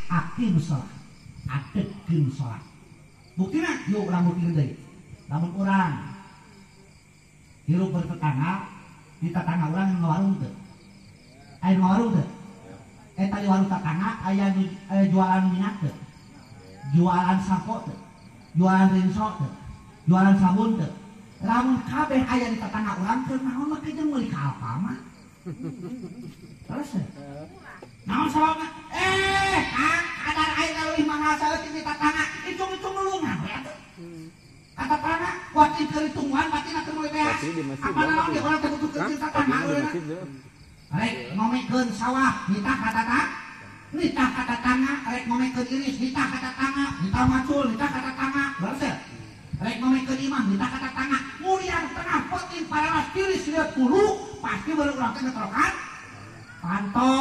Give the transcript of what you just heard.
Aqimus shalah. Adegkeun salat. Buktina yuk urang buktiin deui. Lamun urang hirup bertetangga, di tetangga urang nu ngawarung teu? Aya nu ngawarung teu? Eta di warung tetangga aya nu jualan minyak teu? Jualan sampo teu? Jualan rinso teu? Jualan sabun teu? Lamun kabeh aya di tetangga urang keur naon make jeung meuli ka Alfamart? Terus teh? Naon sababna? Kang, kadar ayeuna leuwih mahal saeutik di tetangga, hitung-hitung nulungan we atuh. Ka tetangga, kuat keur ditungguan batina keur meuli beas. Tapi di masjid Apa naon ge urang teh butuh Hah? jeung tetangga Tapi di we. masjid tuh. Rek ngomekeun sawah nitah ka tetangga, nitah ka tetangga, rek ngomekeun iris nitah ka tetangga, nitah macul nitah ka tetangga, leres teh? Rek ngomekeun imah nitah ka tetangga, muriang tengah peuting pararas tiris lieur bulu, pasti baru urang teh ngetrokan panto.